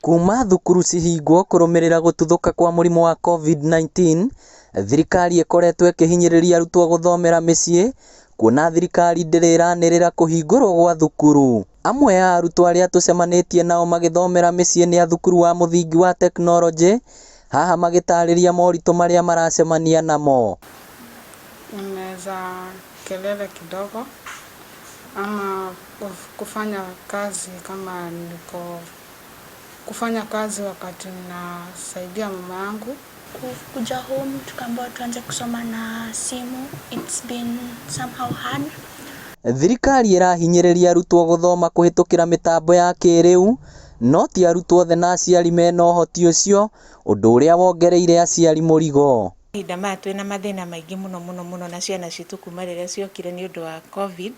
Kuma thukuru cihingwo kũrũmĩrĩra gũtuthũka kwa mũrimũ wa Covid-19, thirikari ĩkoretwo ĩkĩhinyĩrĩria arutwo gũthomera mĩciĩ kuona thirikari ndĩrĩ ĩranĩrĩra kũhingũrwo gwa thukuru. Amwe a arutwo arĩa tũcemanĩtie nao magĩthomera mĩciĩ nĩ a thukuru wa mũthingi wa tekinoronjĩ, haha magĩtarĩria moritũ marĩa maracemania namo. Unaweza kelele kidogo ama kufanya kazi kama niko kufanya kazi wakati nasaidia mama yangu. Kuja home tukaambiwa tuanze kusoma na simu. It's been somehow hard. Thirikari ĩrahinyĩrĩria arutwo gũthoma kũhĩtũkĩra mĩtambo ya kĩrĩu, no ti arutwo othe na aciari mena ũhoti ũcio, ũndũ ũrĩa wongereire aciari mũrigo. Mahinda maya twĩna mathĩna maingĩ mũno mũno mũno na ciana citũ kuma rĩrĩa ciokire nĩ ũndũ wa Covid,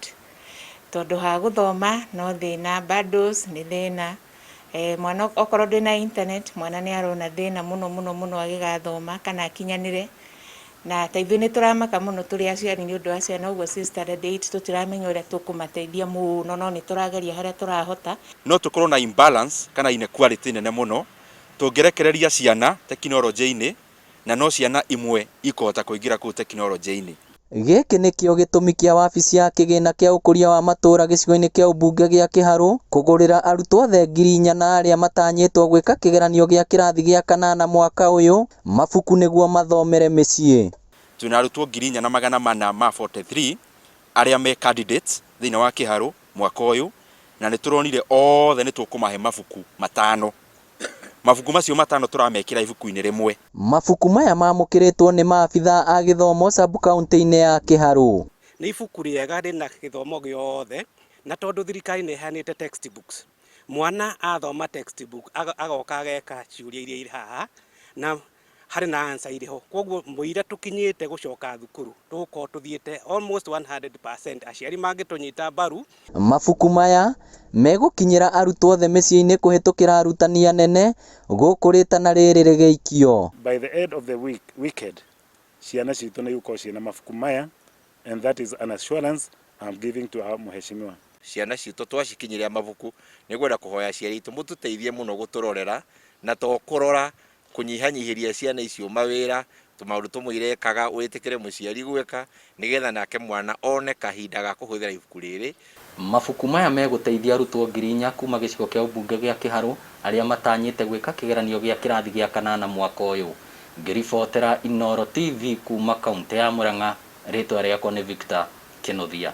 tondũ ha gũthoma no thĩna, bundles nĩ thĩna, mwana okorwo ndwĩna internet mwana nĩ arona thĩna mũno mũno mũno agĩgathoma kana akinyanĩre. Na ta ithuĩ nĩ tũramaka mũno tũrĩ aciari nĩ ũndũ wa ciana, ũguo ci standard 8 tũtiramenya ũrĩa tũkũmateithia mũno, no nĩ tũrageria harĩa tũrahota. No tũkorwo na imbalance kana inequality nene mũno tũngĩrekereria ciana tekinoronjĩ-inĩ, na no ciana imwe ikũhota kũingĩra kũu tekinoronjĩ-inĩ. Gĩkĩ nĩkĩo gĩtũmi kĩa wabici ya kĩgĩna kĩa ũkũria wa matũũra gĩcigo-inĩ kĩa ũmbunge gĩa Kĩharũ kũgũrĩra arutwo othe 4,000 na arĩa matanyĩtwo gwĩka kĩgeranio gĩa kĩrathi gĩa kanana mwaka ũyũ mabuku nĩguo mathomere mĩciĩ. Twĩna arutwo 4443 arĩa me candidates thĩinĩ wa Kĩharũ mwaka ũyũ, na nĩ tũronire othe nĩ tũkũmahe mabuku matano. Mabuku macio matano tũramekĩra ibuku-inĩ rĩmwe. Mabuku maya mamũkĩrĩtwo nĩ maabithaa a gĩthomo sub-kauntĩ-inĩ ya Kĩharũ. Nĩ ibuku rĩega rĩna gĩthomo gĩothe, na tondũ thirikari nĩ ĩheanĩte textbooks, mwana athoma textbook agoka ageka ciũria iria irĩ haha na harĩ na answer irĩ ho. Koguo mũira tũkinyĩte gũcoka thukuru tũgũkorwo tũthiĩte almost 100% aciari mangĩtũnyita mbaru. Mabuku maya megũkinyĩra arutwo othe mĩciĩ-inĩ kũhĩtũkĩra arutani anene gũkũ rĩtana rĩrĩ rĩgĩikio. By the end of the week, weekend, ciana citũ nĩ igũkorwo ciĩna mabuku maya, and that is an assurance I'm giving to our mheshimiwa. Ciana citũ twacikinyĩria mabuku, nĩ ngwenda kũhoya aciari aitũ mũtũteithie mũno gũtũrorera, na to kũrora, kũnyihanyihĩria ciana icio mawĩra, tũmaũndũ tũmwe irekaga wĩtĩkĩre mũciari gwĩka nĩgetha nake mwana one kahinda ga kũhũthĩra ibuku rĩrĩ. Mabuku maya megũteithia arutwo 4,000 kuma gĩcigo kĩa ũmbunge gĩa Kĩharũ arĩa matanyĩte gwĩka kĩgeranio gĩa kĩrathi gĩa kanana mwaka ũyũ. Ngĩribotera Inooro TV kuma kaunti ya Murang'a, rĩtwa rĩakwa nĩ Victor Kĩnuthia.